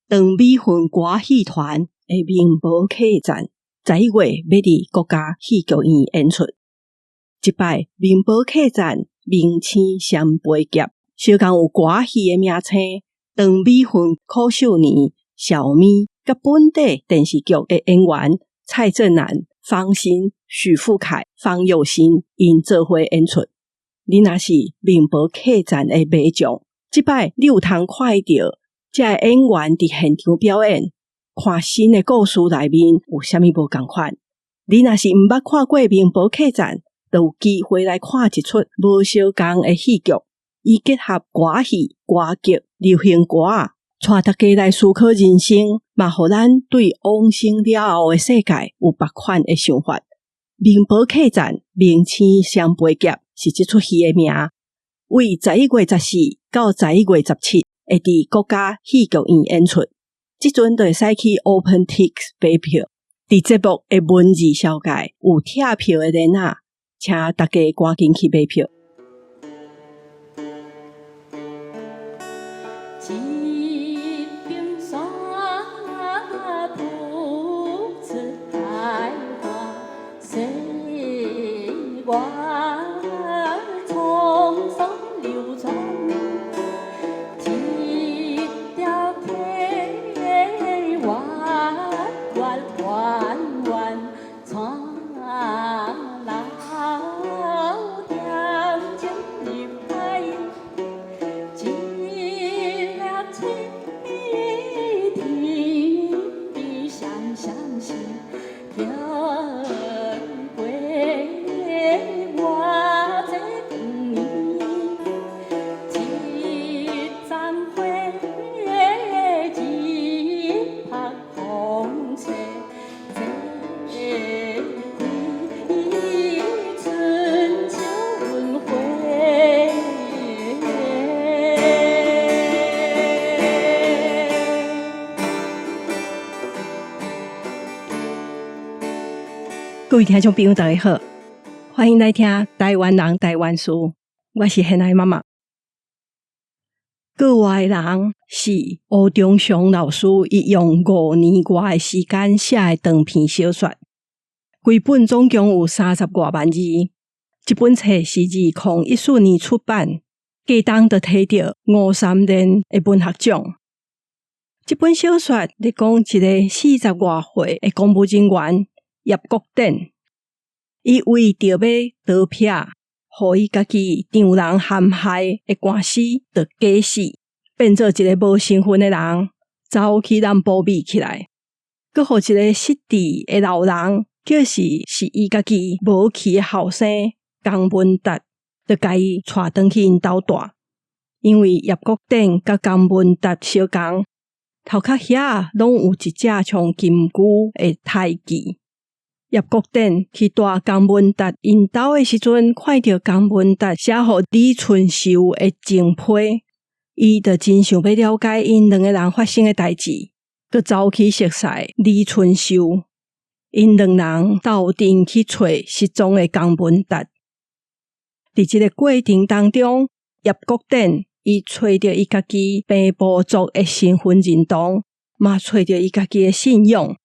陳美雲歌戲團的明婆客棧，11月欲佇國家戲劇院演出。這擺明婆客棧明星雙飛俠，相仝有歌戲的明星陳美雲、柯秀年、小咪，佮本地電視劇的演員蔡振南、方心、許富凱、方佑興𪜶做伙演出。你若是明婆客棧的迷眾，這擺你有通看會著這个演員佇現場表演，看新的故事內面有啥物無仝款。你若是毋捌看過明婆客棧，就有機會來看一齣無相仝的戲劇。伊結合歌戲、歌劇、流行歌仔，帶大家來思考人生，嘛予咱對往生了後的世界有別款的想法。明婆客棧明星雙飛俠是這齣戲的名，為11月14到11月17會佇國家戲劇院演出。這陣就會使去 OpenTix 買票。佇節目的文字紹介有拆票的連仔，請大家趕緊去買票。一邊山吐出開花，歲月滄桑流轉，一條溪彎彎彎彎帶老點情入海，一粒翠天邊閃閃閃，行過偌濟光年，一盞花，一曝風吹，這開春秋輪迴。各位聽眾朋友，大家好，歡迎來聽台灣人台灣事，我是現愛媽媽。國外的人是吳忠雄老師，伊用5年外的時間寫的長篇小說，規本總共有30外萬字。這本冊是2014年出版，隔冬就提著吳三連的文學獎。這本小說咧講一個40外歲的公務人員葉國典，伊為著欲逃避，予伊家己丈人陷害的官司，就假死，變做一個無身份的人，走去南部避起來，閣予一個失智的老人，就是是伊家己無趣的後生江文達，就共伊帶轉去𪜶兜蹛。因為葉國典佮江文達相仝，頭殼遐攏有一隻像金龜的胎記。葉國典去蹛江文達𪜶兜的時陣，看著江文達寫予李春秀的情批，伊就真想欲了解𪜶兩個人發生的代誌，閣走去熟似李春秀，𪜶兩人鬥陣去揣失蹤的江文達。佇這個過程當中，葉國典伊揣著伊家己平埔族的身份認同，嘛揣著伊家己的信仰。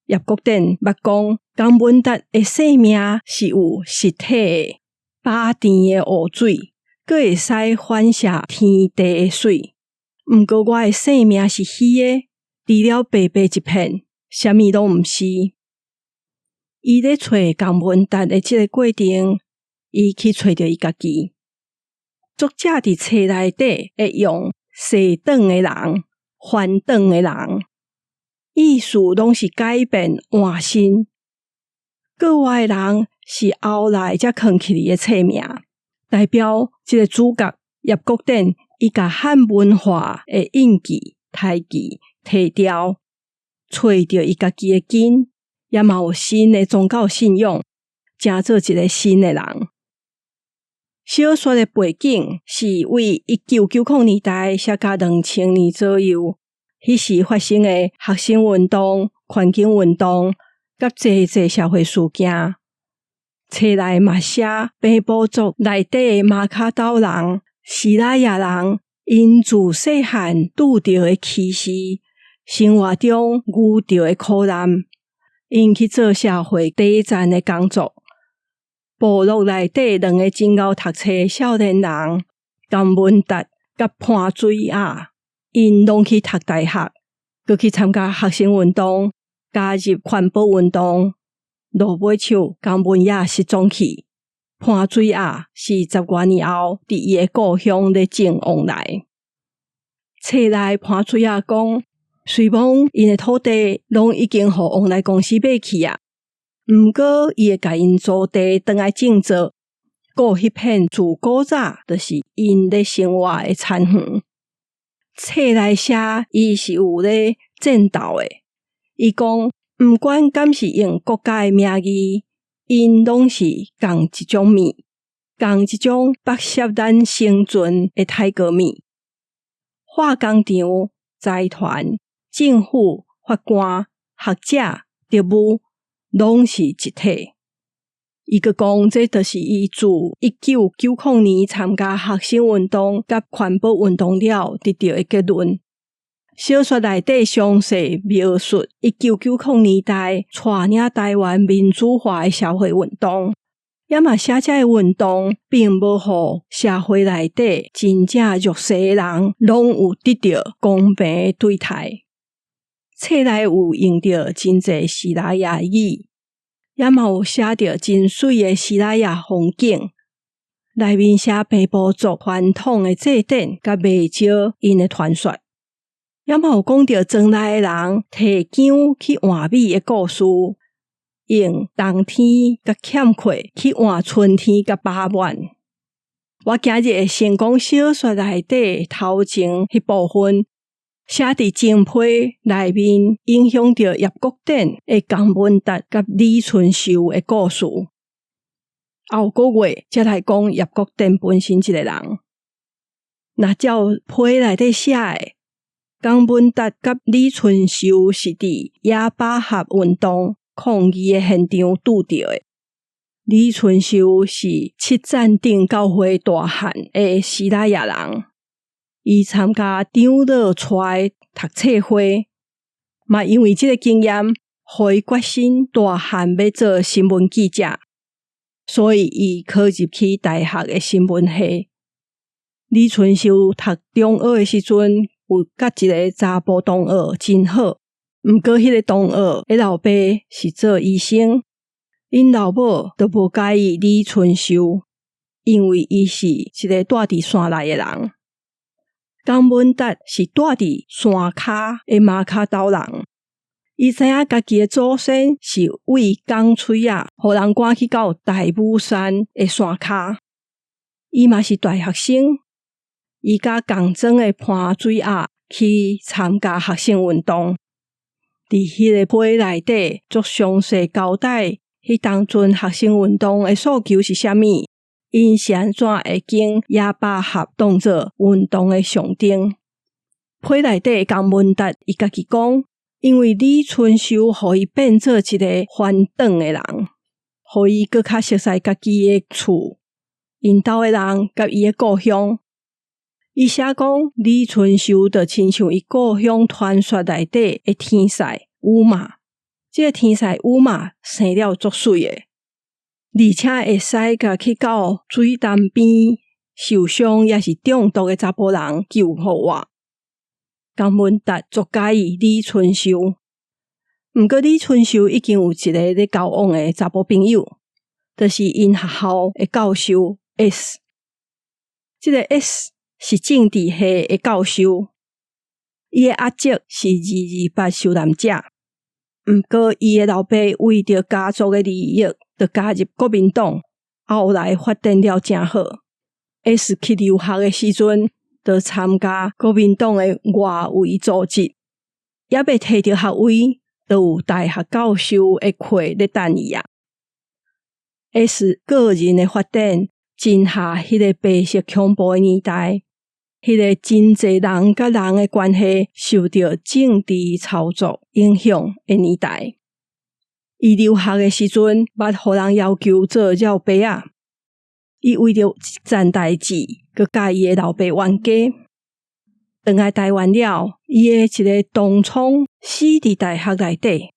葉國典捌講，江文達的生命是有實體的，飽甜的湖水，閣會使反射天地的水。毋過我的生命是虛的，除了白白一片，啥物攏毋是。伊咧揣江文達的這個過程，伊去揣著伊家己。作者佇冊內底會用踅轉的人、翻轉的人，意思攏是改變換身。國外的人是後來才囥起來的冊名，代表這個主角葉國典，伊共漢文化的印記、胎記提掉，揣著伊家己的根，也嘛有新的宗教信仰，成做一個新的人。小說的背景是為1990年代寫到2000年左右，彼時發生的學生運動、環境運動，佮濟濟社會事件。冊內嘛寫平埔族內底的馬卡島人、西拉雅人、𪜶自細漢拄著的歧視，生活中遇著的苦難，𪜶去做社會底層的工作。部落內底兩个真𠢕讀冊的少年人，江文達佮潘水仔，𪜶攏去讀大學，閣去參加學生運動，加入環保運動。落尾手，江文也失蹤去。潘水仔是十外年後，佇伊的故鄉咧種旺來。冊內潘水仔講，雖罔𪜶的土地攏已經予旺來公司買去啊，毋過伊會共𪜶租地轉來種作，顧彼片自古早就是𪜶咧生活的田園。冊內寫伊是有咧戰鬥的，伊講毋管敢是用國家的名義，𪜶攏是仝一種物，仝一種剝削咱生存的泰戈物。化工廠、財團、政府、法官、學者、特務，攏是一體。伊閣講，這就是伊自1990年參加學生運動佮環保運動了得著的結論。小說內底詳細描述1990年代帶領台灣民主化的社會運動，也嘛寫這个運動並無予社會內底真正弱勢的人攏有得著公平的對待。冊內有用著真濟西拉雅語，也嘛有寫著真媠的西拉雅風景。內面寫平埔族傳統的祭典佮袂少𪜶的傳說，也嘛有講著莊內的人提薑去換米的故事，用冬天佮欠缺去換春天佮飽滿。我今日會先講小說內底頭前彼部分，寫佇情批內面影響著葉國典的江文達佮李春秀的故事。後個月才來講葉國典本身這个人。若照批內底寫的，江文達佮李春秀是佇野百合運動抗議的現場拄著的。李春秀是七棧頂教會大漢的西拉雅人，伊參加長老帶的讀冊會，嘛因為這个經驗，予伊決心大漢欲做新聞記者，所以伊考入去大學的新聞系。李春秀讀中學的時陣，有佮一个查埔同學真好，毋過彼个同學的老爸是做醫生，𪜶老母就無佮意李春秀，因為伊是一个蹛佇山內的人。江文達是蹛佇山跤的馬卡島人，伊知影家己的祖先是為港喙仔，予人趕去到大武山的山跤。伊嘛是大學生，伊佮仝莊的潘水仔去參加學生運動。佇彼个批內底，足詳細交代，彼當陣學生運動的訴求是啥物，𪜶是按怎會將野百合當做運動的象徵。批內底江文達伊家己講，因為李春秀予伊變做一个翻轉的人，予伊閣較熟似家己的厝、𪜶兜的人佮伊的故鄉。伊寫講，李春秀就親像伊故鄉傳說內底的天使烏馬，這个天使烏馬生了足媠的，而且會使共去到水潭邊受傷抑是中毒的查埔人救復活。江文達足佮意李春秀，毋過李春秀已經有一个咧交往的查埔朋友，就是𪜶學校的教授 S。這个 S 是政治系的教授，伊的阿叔是228受難者，毋過伊的老爸為著家族的利益，就加入國民黨，後來發展了誠好。S 去留學的時陣，就參加國民黨的外圍組織，猶未提著學位，就有大學教授的課咧等伊啊。S 個人的發展，真合彼个白色恐怖的年代，彼个真濟人佮人的關係受著政治操作影響的年代。伊留學的時陣，捌予人要求做繞白仔。伊為著這件代誌，閣佮伊的老爸冤家。轉來台灣了，伊的一个同窗死佇大學內底，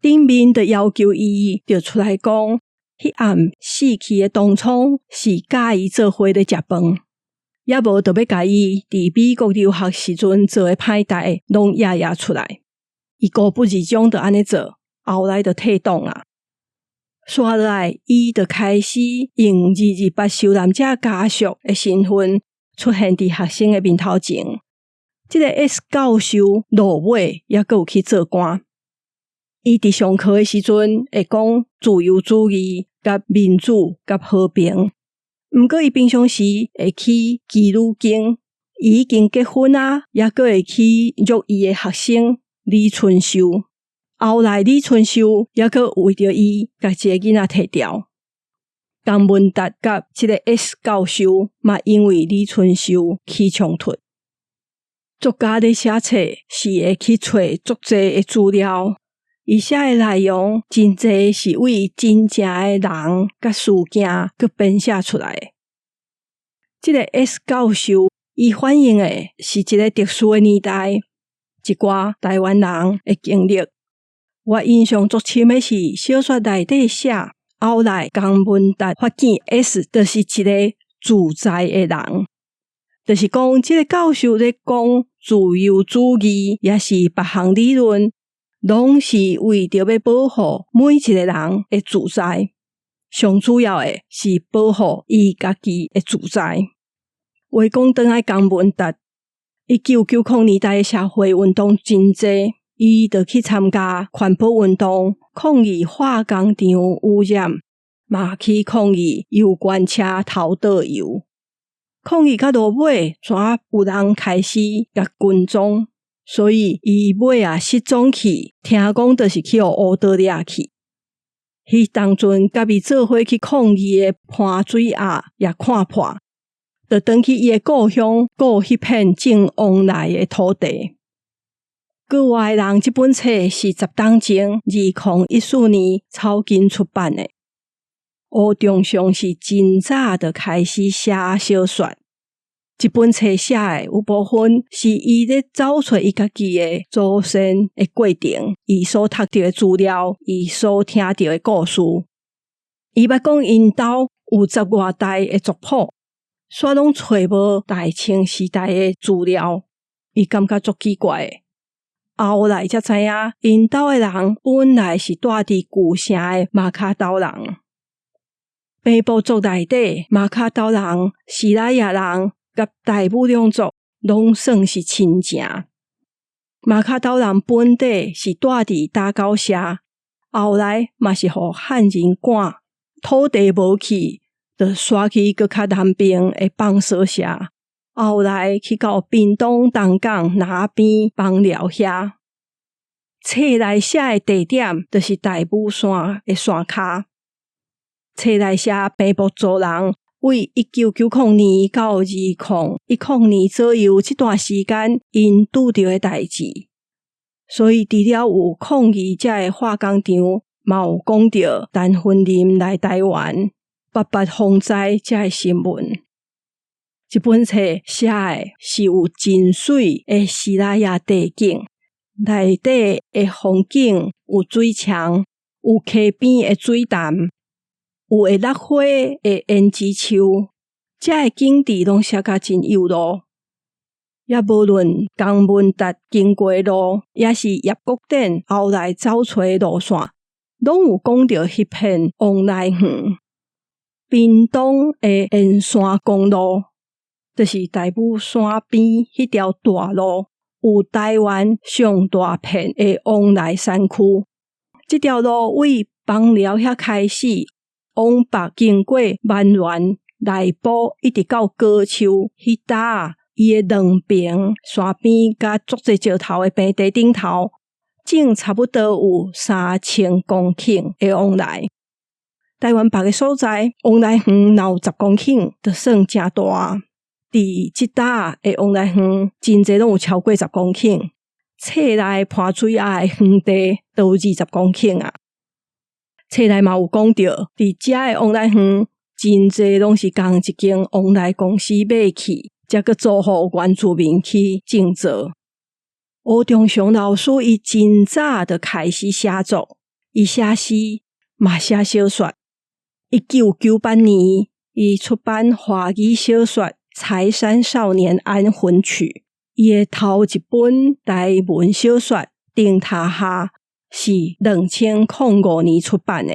頂面就要求伊著出來講，彼暗死去的同窗是佮伊做伙咧食飯，抑無就欲共伊佇美國留學時陣做的歹代攏掖掖出來。伊孤不二種就按呢做，後來就退黨啊。煞落來，伊就開始用228受難者家屬的身份出現佇學生的面頭前。這个 S 教授落尾猶閣有去做官。伊佇上課的時陣會講自由主義、佮民主、佮和平。毋過伊平常時會去妓女間，伊已經結婚啊，猶閣會去約伊的學生李春秀。後來李春秀猶閣為著伊，共一个囡仔提掉。江文達佮這个 S 教授嘛，因為李春秀起衝突。作家咧寫冊是會去揣足濟的資料，伊寫的內容真濟是為真正的人佮事件閣編寫出來的。這个 S 教授，伊反映的是一个特殊的年代，一寡台灣人的經歷。我印象足深的是小說內底寫，後來江文達發現 S 就是一个自在的人。就是講，這个教授咧講自由主義，抑是別項理論，攏是為著欲保護每一个人的自在。上主要的是保護伊家己的自在。話講轉來江文達，1990年代的社會運動真濟，伊就去參加環保運動，抗議化工廠污染，嘛去抗議油罐車偷倒油。抗議到落尾，怎有人開始共跟蹤，所以伊尾仔失蹤去，聽講就是去予烏刀掠去。彼當陣佮伊做伙去抗議的潘水鴨也看破，就轉去伊的故鄉顧彼片種旺來的土地。閣外的人這本冊是10冬前2014年草根出版的。吳重上是真早就開始寫小說，這本冊寫的有部分是伊咧找揣伊家己的祖先的過程，伊所讀著的資料，伊所聽著的故事。伊捌講𪜶兜有十外代的族譜，煞攏揣無大清時代的資料，伊感覺足奇怪的。後來才知影，𪜶兜的人本來是蹛佇舊城的馬卡島人。平埔族內底，馬卡島人、西拉雅人佮大武兩族攏算是親情。馬卡島人本底是蹛佇打狗社，後來嘛是予漢人趕，土地無去，就徙去閣較南邊的放索社，後來去到屏東東港南邊枋寮遐。冊內寫的地點就是大武山的山跤。冊內寫平埔族人為1990年到2010年左右這段時間，𪜶拄著的代誌。所以除了有抗議這个化工廠，嘛有講著陳雲林來台灣八八風災這个新聞。這本冊寫的是有真媠的西拉雅地景，內底的風景有水牆，有溪邊的水潭，有會落花的胭脂樹，這个景致攏寫甲真幼路。也無論江文達經過的路，抑是葉國典後來走揣的路線，攏有講著彼片往來園。屏東的沿山公路，就是大武山邊彼條大路，有台灣上大片的旺來山區。這條路為枋寮遐開始，往北經過萬巒、內埔，一直到高樹彼搭，伊的兩爿山邊佮足濟石頭的平地頂頭，種差不多有3000公頃的旺來。台灣別个所在，旺來園若有10公頃，就算誠大。佇這搭的旺來園，真濟攏有超過十公頃。冊內盤水鴨的園地都有20公頃啊。冊內嘛有講著，佇遮的旺來園，真濟攏是仝一間旺來公司買去，才閣租予原住民去種植。吳忠雄老師伊真早就開始寫作，伊寫詩嘛寫小說。1998年，伊出版華語小說《柴山少年安魂曲》。伊的頭一本台文小說《燈塔下》是2005年出版的。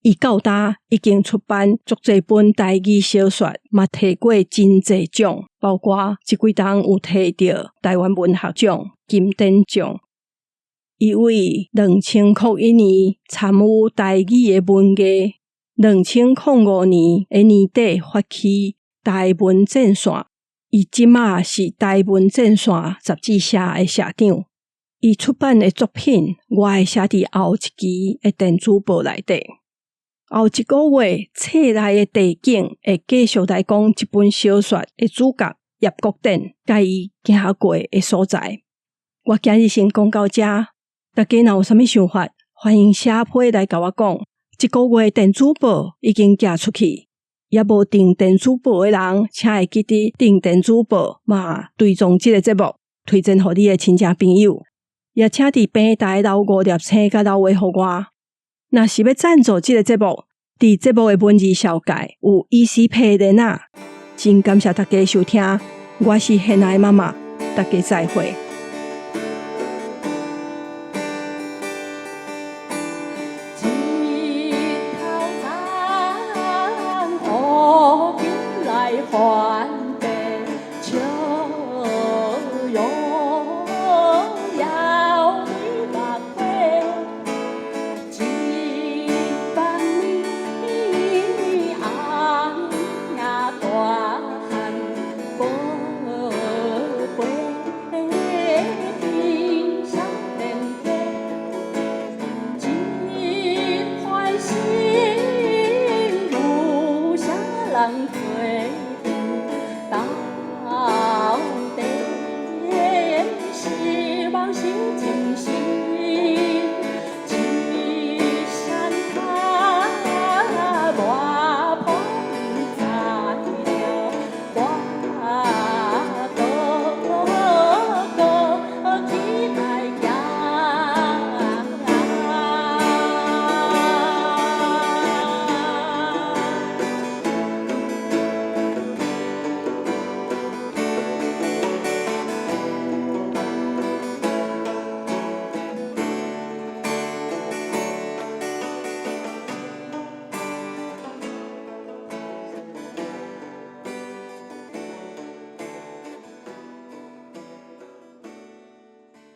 伊到今已經出版足濟本台語小說，嘛提過真濟獎，包括這幾冬有提著台灣文學獎、金典獎。伊為2001年參與台語的文藝，2005年的年底發起台文戰線，伊這馬是台文戰線雜誌社的社長。伊出版的作品，我會寫佇後一期的電子報內底。後一個月，冊內的地景會繼續來講這本小說的主角葉國典，佮伊行過的所在。我今日先講到這，大家若有啥物想法，歡迎寫批來共我講。這個月電子報已經寄出去，猶無訂電子報的人，請會記得訂電子報，嘛追蹤這個節目，推薦予你的親戚朋友。也請佇平台留五粒星佮留話予我。若是欲贊助這個節目，佇節目的文字紹介有 ECPay 連仔。真感謝大家收聽，我是現愛媽媽，大家再會。